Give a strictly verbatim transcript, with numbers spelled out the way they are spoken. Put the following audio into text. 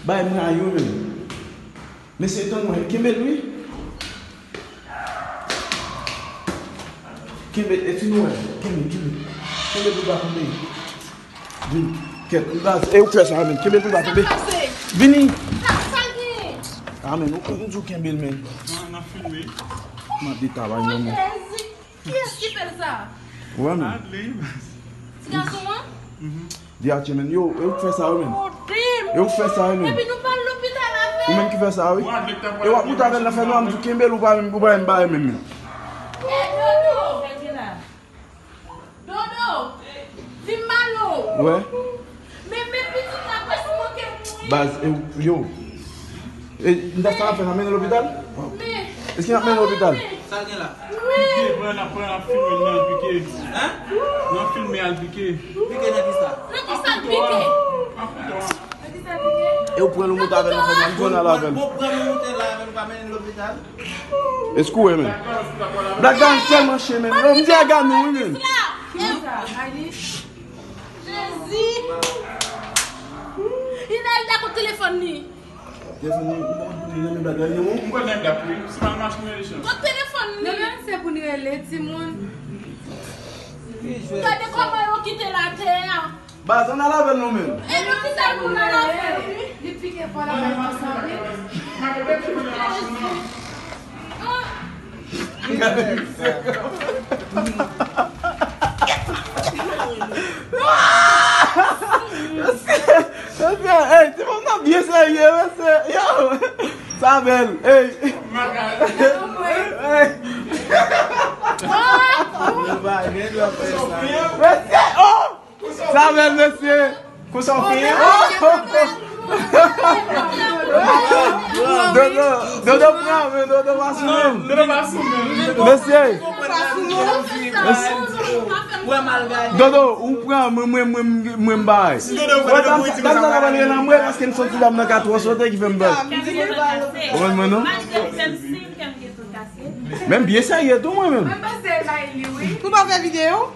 Bay mwen a yo menm. Mesye, tann mwen, kenbe l wi. Kenbe, e ti nou wè, kenbe, kenbe. Kenbe pou l pa tonbe. Vin, kèt, baz, e ou k fè sa, men. Kenbe l pou l pa tonbe. Vini. Amen, ou konn di w kenbe l, men. Nan, nan filme. Mande tabay, non, men. Kiyès ki fè l sa? Ou wè, men. Ti gason an? Di atye, men. Yo, e ou k fè sa, wi, men. E ou k fè sa, wi, men. Epi nou pa al lopital avè l. Ou menm ki fè sa, wi. E w ap moute avè l nan fè nwa, m di w kenbe l, ou pa menm, ou pa menm bare menm, men. E Dodo! Dodo! Vin ba nou! Wè. Men, men pitit la prèske manke mouri. Baz, e, yo. E, m ta sa ap fè, n ap mennen lopital? Men. Èske n ap mennen lopital? Sa l gen la? Wi. Pike, pran, pran, ap filme, nan pike. Hein? Nan filme, al pike. Pike nan ki sa? Nan ki sa l pike? Nan kouto a. Nan ki sa l pike? E ou pran nou moute avè l nan fè nwa, m di w n al avè l. Bon, pran nou moute la avè nou, pa mennen lopital. Eskou, men. Black Diamond tèlman chen, men. Yo, m di a gad nou, wi, men. Jezi! Inelda kot telefòn li? Telefòn li, m pa konn kote l nan men Black Diamond, non. M konn nèg la, wi. Se pa machin nan li chan. Kot telefòn li? Non, men se pou n rele, timoun. Gade kòman yo kite l atè a. Baz, ann al avè l non, men. E nou ki sa pou n al avè l, wi. Li pike fò la, men konsa, wi. Mesye, mesye, ey, ti moun nan byen serye, mesye. Yo, sa bèl, ey. Ey. Mesye, oh! Sa bèl, mesye. Konsa w fè? Dodo, Dodo pran, men Dodo pa sou menm. Dodo pa sou menm. Mesye. Mesye. Dodo, ou pran, mwen, mwen, mwen, mwen bay. Dam sa la pa nan mwen, paske m soti la, m nan ka twò sote ki fè m pè. Ou konn mwen, non? Menm byen serye tou, mwen menm. Ou pa fè videyo?